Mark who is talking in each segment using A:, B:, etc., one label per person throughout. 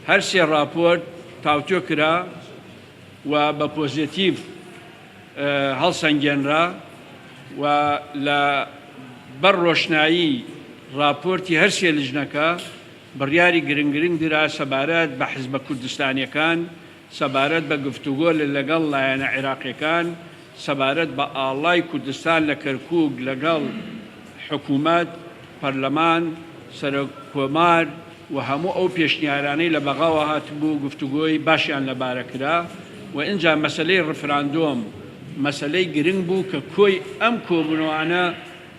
A: هەر سێ ڕاپۆرت تاوتوێ کرا و بە پۆزێتیڤ هەڵسەنگێنرا و لە بەر ڕۆشنایی ڕاپۆرتی هەر سێ لجنەکە بڕیاری گرنگ گرنگ درا سەبارەت بە حزبە کوردستانیەکان، سەبارەت بە گفتوگۆ لە لەگەڵ لایەنە عێراقیەکان، سەبارەت بە ئاڵای کوردستان لە کەرکوک لەگەڵ حکومەت، پەرلەمان، سەرۆک کۆمار و هەموو ئەو پێشنیارانەی لە بەغاوە هاتبوو گفتوگۆی باشیان لەبارە کرا و ئینجا مەسەلەی ڕفراندۆم مەسەلەی گرنگ بوو کە کۆی ئەم کۆبوونەوانە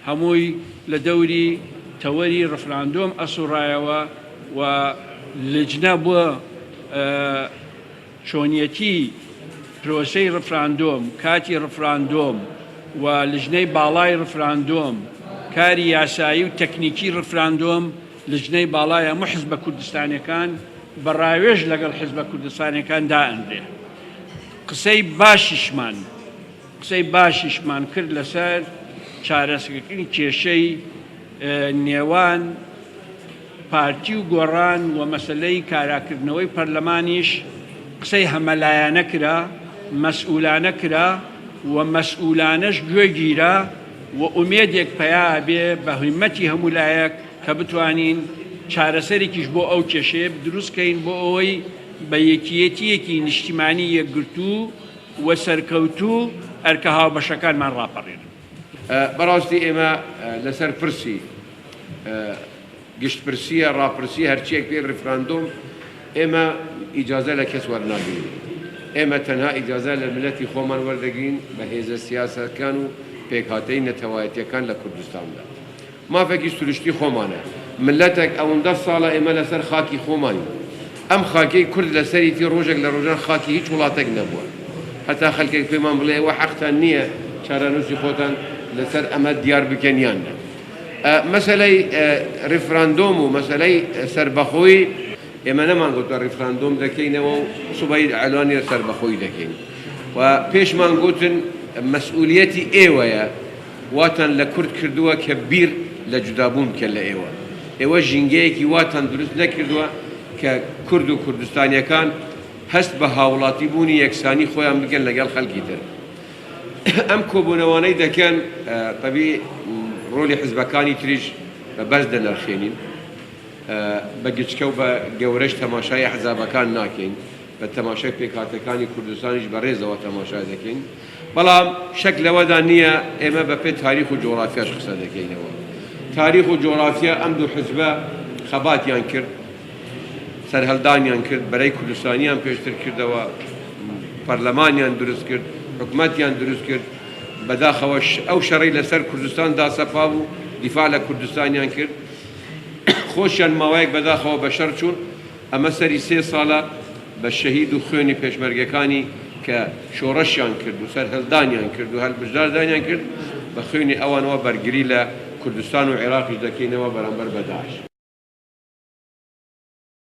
A: هەمووی لە دەوری تەوەری ڕفراندۆم ئەسوڕایەوە و لجنە بۆ چۆنیەتی پرۆسەی ڕفراندۆم، کاتی ڕفراندۆم و لجنەی باڵای ڕفراندۆم، کاری یاسایی و تەکنیکی ڕفراندۆم، لجنەی باڵای هەموو حزبە کوردستانیەکان بە ڕاوێژ لەگەڵ حزبە کوردستانیەکان دائەنرێ. قسەی باشیشمان قسەی باشیشمان کرد لەسەر چارەسەکردنی کێشەی نێوان پارتی و گۆڕان و مەسەلەی کاراکردنەوەی پەرلەمانیش قسەی هەمەلایەنە کرا، مەسئولانە کرا و مەسئولانەش گوێ گیرا و ئومێدێک پەیا ئەبێ بە هیمەتی هەموو لایەک کە بتوانین چارەسەرێکیش بۆ ئەو کێشەیە دروست کەین بۆ ئەوەی بە یەکیەتییەکی نیشتیمانی یەکگرتوو و سەرکەوتوو ئەرکە هاوبەشەکانمان ڕاپەڕێنن.
B: بەڕاستی ئێمە لەسەر پرسی گشتپرسییە، ڕاپرسی، هەرچییەک پێی ڕیفراندۆم، ئێمە ئیجازە لە کەس وەرناگرین. ئێمە تەنها ئیجازە لە میللەتی خۆمان وەردەگرین بە هێزە سیاسەکان و پێکهاتەی نەتەوایەتییەکان لە کوردستاندا. مافێکی سروشتی خۆمانە. میللەتێک ئەوندە ساڵە ئێمە لەسەر خاکی خۆمانین. ئەم خاکەی کورد لەسەریتی ڕۆژێک لە ڕۆژان خاکی هیچ وڵاتێک نەبووە. هەتا خەلکێک پێمان بڵێ ئێوە حەقتان نییە چارەنووسی خۆتان لەسەر ئەمە دیار بکەن یان نا. مەسەلەی ڕیفراندۆم و مەسەلەی سەربەخۆیی، ئێمە نەمانگوتوە ڕیفراندۆم دەکەینەوە و سبەی ئیعلانی سەربەخۆیی دەکەین و پێشمان گوتن مەسئولیەتی ئێوەیە واتان لە کورد کردووە کە بیر لە جودابوون بکەن لە ئێوە. ئێوە ژینگەیەکی واتان دروست نەکردووە کە کورد و کوردستانیەکان هەست بە هاوڵاتی بوونی یەکسانی خۆیان بکەن لەگەڵ خەلکی تر. ئەم کۆبوونەوانەی دەکەن تەبی ڕۆلی حزبەکانی تریش بە بەرز دەنرخێنین. بە گچکە و بە گەورەش تەماشای ئەحزابەکان ناکەین. بە تەماشای پێکهاتەکانی کوردستانیش بە ڕێزەوە تەماشا دەکەین. بەڵام شک لەوەدا نییە ئێمە بە پێ تاریخ و جۆغرافیاش قسە دەکەینەوە. تاریخ و جۆغرافیا ئەم دوو حزبە خەباتیان کرد، سەرهەلدانیان کرد، بەرەی کوردستانیان پێشتر کردەوە، پەرلەمانیان دروست کرد، حکومەتیان دروست کرد. بەداخەوە ئەو شەڕەی لەسەر کوردستان داسەپابوو، دیفاع لە کوردستانیان کرد. خۆشیان ماوەیەک بەداخەوە بە شەڕ چوون. ئەمە سەری سێ ساڵە بە شەهید و خوێنی پێشمەرگەکانی کە شۆڕشیان کرد و سەرهەلدانیان کرد و هەلبژاردانیان کرد، بە خوێنی ئەوانەوە بەرگری لە کوردستان و عێراقیش دەکەینەوە بەرامبەر بە داعش.